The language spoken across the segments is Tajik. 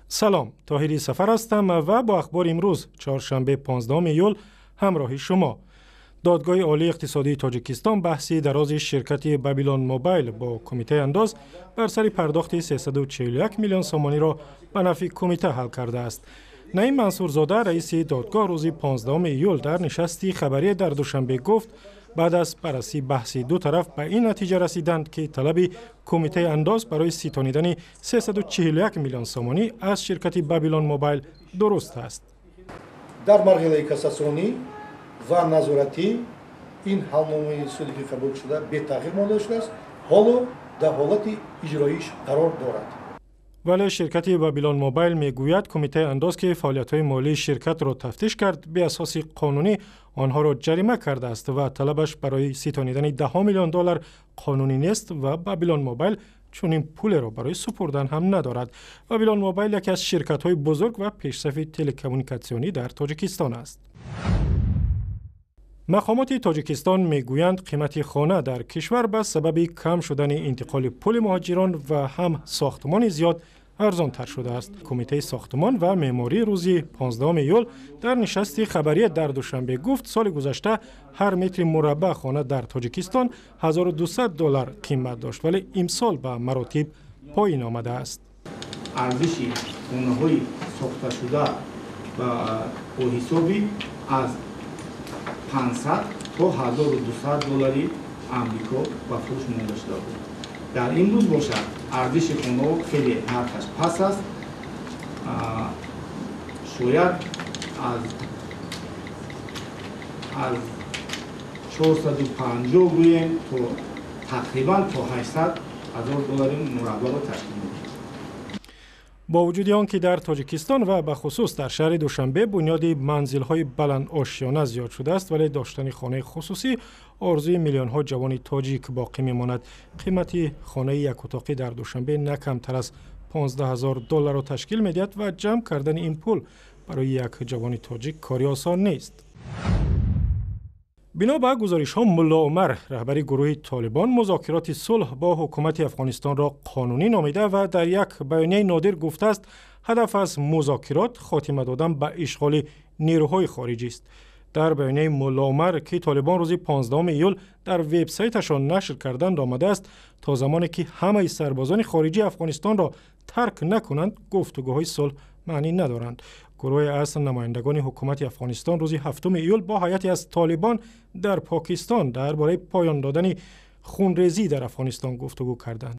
Салом, Тоҳири Сафар ҳастам ва бо ахбори имрӯз, чоршанбе, 15 июл, ҳамроҳи шумо. Додгоҳи Олии иқтисодии Тоҷикистон баҳси дарози ширкати Бабилон Мобайл бо Кумитаи андоз бар сари пардохти 341 миллион сомониро ба нафъи кумита ҳал кардааст. Наим Мансурзода, раиси додгоҳ, рӯзи 15 июл дар нишасти хабарӣ дар Душанбе гуфт, баъд аз баррасии баҳси ду тараф ба ин натиҷа расиданд, ки талаби Кумитаи андоз барои ситонидани 341 миллион сомонӣ аз ширкати Бабилон Мобайл дуруст аст. Дар марҳилаи кассатсионӣ ва назоратӣ ин ҳалномаи суде, ки қабул шуда, бетағйир монда шудааст, ҳоло дар ҳолати иҷроиш қарор дорад. Вале ширкати Бабилон Мобайл мегӯяд, Кумитаи андоз, ки фаъолиятҳои молии ширкатро тафтиш кард, беасоси қонунӣ онҳоро ҷарима кардааст ва талабаш барои ситонидани даҳо миллион доллар қонунӣ нест ва Бабилон Мобайл чунин пулеро барои супурдан ҳам надорад. Бабилон Мобайл яке аз ширкатҳои бузург ва пешсафи телекоммуникатсионӣ дар Тоҷикистон аст. Мақомоти Тоҷикистон мегӯянд, қимати хона дар кишвар ба сабаби кам шудани интиқоли пули муҳоҷирон ва ҳам сохтмони зиёд арзонтар шудааст. Кумитаи сохтмон ва меъморӣ рӯзи 15 июл дар нишасти хабарие дар Душанбе гуфт, соли гузашта ҳар метри мураббаъ хона дар Тоҷикистон 1200 доллар қимат дошт, вале имсол ба маротиб поин омадааст. Арзиши хонаҳои сохташуда бо ҳисоби аз 500 то 1200 доллари Амрико ба фурӯш монда шуда буд. Дар имрӯз бошад, арзиши хонаҳо хеле нархаш паст аст, шояд аз 450 гӯем то тақрибан то 800 ҳазор доллари мураббаро ташкил медиҳад. Бо вуҷуди он ки дар Тоҷикистон ва бахусус дар шаҳри Душанбе бунёди манзилҳои баландошёна зиёд шудааст, вале доштани хонаи хусусӣ орзуи миллионҳо ҷавони тоҷик боқӣ мемонад. Қимати хонаи якутоқӣ дар Душанбе на камтар аз 15 ҳазор долларро ташкил медиҳад ва ҷамъ кардани ин пул барои як ҷавони тоҷик кори осон нест. Бино ба гузоришҳо, Мулло Умар, раҳбари гурӯҳи Толибон, музокироти сулҳ бо ҳукумати Афғонистонро қонунӣ номида ва дар як баёнияи нодир гуфтааст, ҳадаф аз музокирот хотима додан ба ишғоли нерӯҳои хориҷист. Дар баёнияи Мулло Умар, ки Толибон рӯзи 15 июл дар вебсайташон нашр карданд, омадааст, то замоне ки ҳамаи сарбозони хориҷии Афғонистонро тарк накунанд, гуфтугӯҳои сулҳ маънӣ надоранд. Гурӯҳе аз намояндагони ҳукумати Афғонистон рӯзи 7 июл бо ҳайате аз Толибон дар Покистон дар бораи поён додани хунрезӣ дар Афғонистон гуфтугӯ карданд.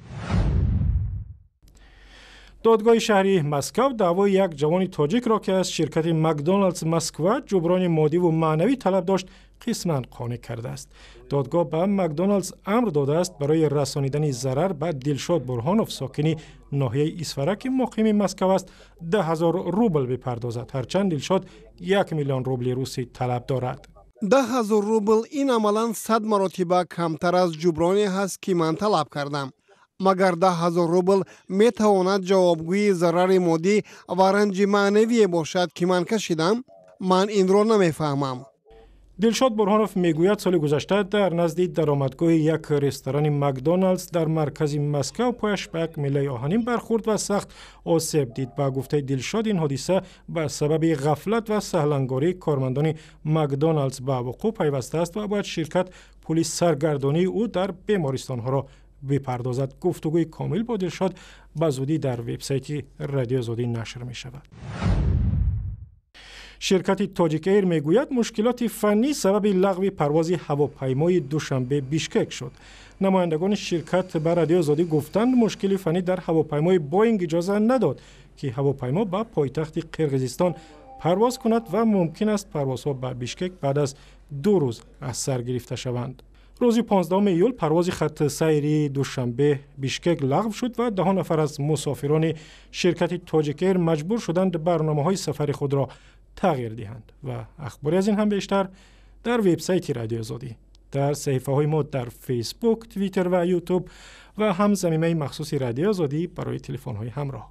Додгоҳи шаҳри Москав даъвои як ҷавони тоҷикро, ки аз ширкати Макдоналдс Москва ҷуброни моддиву маънавӣ талаб дошт, қисман қонеъ кардааст. Додгоҳ ба Макдоналдс амр додааст барои расонидани зарар ба Дилшод Бурҳонов, сокини ноҳияи Исфара, ки муқими Москав аст, 10 000 рубл бипардозад, ҳарчанд Дилшод 1 миллион рубли русӣ талаб дорад. 10 000 рубл ин амалан 100 маротиба камтар аз ҷуброне ҳаст, ки ман талаб кардам. Магар 10 000 рубл метавонад ҷавобгӯи зарари моддӣ ва ранҷи маънавие бошад, ки ман кашидам? Ман инро намефаҳмам. Дилшод Бурҳонов мегӯяд, соли гузашта дар назди даромадгоҳи як ресторани Макдоналдс дар маркази Москав пояш ба як миллаи оҳанин бархӯрд ва сахт осеб дид. Ба гуфтаи Дилшод, ин ҳодиса ба сабаби ғафлат ва саҳлангории кормандони Макдоналдс ба вуқӯъ пайвастааст ва бояд ширкат пули саргардонии ӯ дар бемористонҳоро бипардозад. Гуфтугӯи комил бо Дилшод ба зудӣ дар вебсайти Радиои Озодӣ нашр мешавад. Ширкати Тоҷик Эйр мегӯяд, мушкилоти фаннӣ сабаби лағви парвози ҳавопаймои Душанбе Бишкек шуд. Намояндагони ширкат ба Радиои Озодӣ гуфтанд, мушкили фаннӣ дар ҳавопаймои Боинг иҷоза надод, ки ҳавопаймо ба пойтахти Қирғизистон парвоз кунад ва мумкин аст парвозҳо ба Бишкек баъд аз 2 рӯз аз сар гирифта шаванд. Рӯзи 15 июл парвози хатсайри Душанбе Бишкек лағв шуд ва даҳо нафар аз мусофирони ширкати Тоҷикэйр маҷбур шуданд барномаҳои сафари худро тағйир диҳанд. Ва ахбори аз ин ҳам бештар дар вебсайти Радиои Озодӣ, дар саҳифаҳои мо дар Фейсбук, Твиттер ва Ютуб ва ҳам замимаи махсуси Радиои Озодӣ барои телефонҳои ҳамроҳ.